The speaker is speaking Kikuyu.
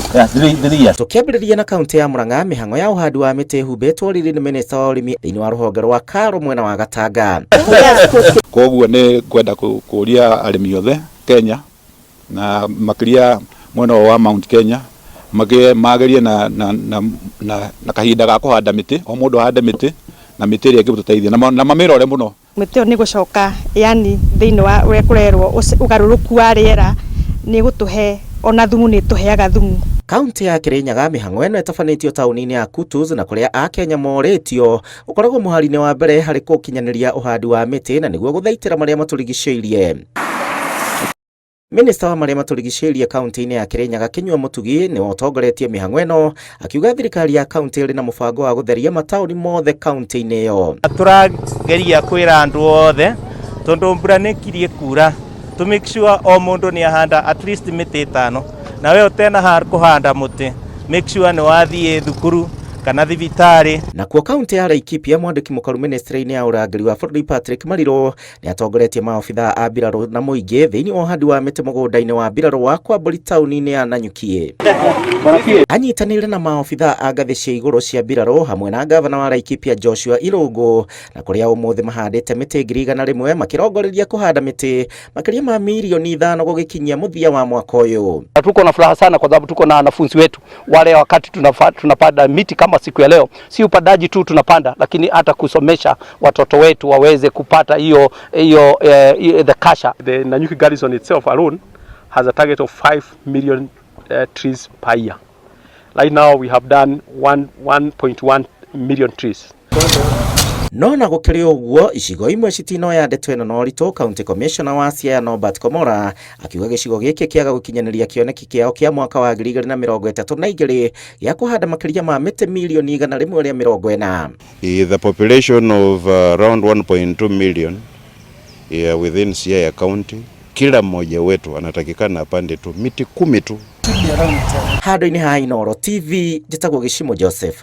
Yeah, 3 years. Tũkĩambĩrĩria na kaunti ya Murang'a, mĩhang'o ya ũhandi wa mĩtĩ ĩhumbĩtwo riri nĩ minista wa ũrĩmi thĩinĩ wa rũhonge rwa Karo mwena wa Gatanga. Koguo nĩ ngwenda kũria arĩmi othe Kenya na makĩria mwena ũyũ wa Mount Kenya magerie na kahinda ga kũhanda mĩtĩ, o mũndũ ahande mĩtĩ na mĩtĩ ĩrĩa ĩngĩmũteithia na mamĩrore mũno. Mĩtĩ ĩyo nĩ gũcoka, yani thĩinĩ wa ũrĩa kũrerwo ũgarũrũku wa rĩera, nĩ gũtũhe ona thumu, nĩ ĩtũheaga thumu. Kaunti ya Kirinyaga, mĩhang'o ĩno ĩtabanĩtio taũni-inĩ ya Kutus na kũrĩa Akenya morĩtio gũkoragwo mũhari-inĩ wa mbere harĩ gũkinyanĩria ũhandi wa mĩtĩ na nĩguo gũthaitĩra marĩa matũrigicĩirie. Minista wa marĩa matũrigicĩirie kaunti-inĩ ya Kirinyaga, Kinyua Mutugi, nĩwe ũtongoretie mĩhang'o ĩno, akiuga thirikari ya kaunti ĩrĩ na mũbango wa gũtheria mataũni mothe kaunti-inĩ ĩyo. Tũrageria kwĩra andũ othe, tondũ mbura nĩ kirie kura, to make sure o mũndũ nĩ ahanda at least mĩtĩ 5. Na we ũtena ha kũhanda mũtĩ, make sure nĩ wathiĩ thukuru kana thibitarĩ. Nakuo kaunti ya Laikipia, mwandĩki mũkaru ministry-inĩ ya ũrangĩri wa bũrũri Patrick Mariro nĩ atongoretie maobithaa a mbirarũ na mũingĩ thĩinĩ wa ũhandi wa mĩtĩ mũgũnda-inĩ wa mbirarũ wa Kwambũri taũni-inĩ ya Nanyuki. Anyitanĩire na maobithaa a ngathĩ cia igũrũ cia mbirarũ hamwe na gavana wa Laikipia Joshua Irũngũ, na kũrĩa ũmũthĩ mahandĩte mĩtĩ 100,000 makĩrongoreria kũhanda mĩtĩ makĩria ma 5 milioni gũgĩkinyia mũthia wa mwaka ũyũ. Tuko na furaha sana kwa sababu tuko na wanafunzi wetu wale, wakati tunapanda miti kama siku ya leo, si upandaji tu tunapanda, lakini hata kusomesha watoto wetu waweze kupata hiyo hiyo the culture. The Nanyuki garrison itself alone has a target of 5 million trees per year. Right now we have done 1.1 million trees. No na gũkĩrĩ ũguo, icigo imwe citinoya ndeto ĩno na ũritũ, County Commissioner wa Siaya Norbert Komora akiuga gĩcigo gĩkĩ kĩaga gũkinyanĩria kĩoneki kĩao kĩa mwaka wa 2032 gĩa kũhanda makĩria ma mĩtĩ 140,000,000. The population of around 1.2 million, yeah, within Siaya County, kila mmoja wetu anatakikana apande tu miti 10 tu. Handũ-inĩ ha Inooro TV, njĩtagwo Gĩcimo Joseph.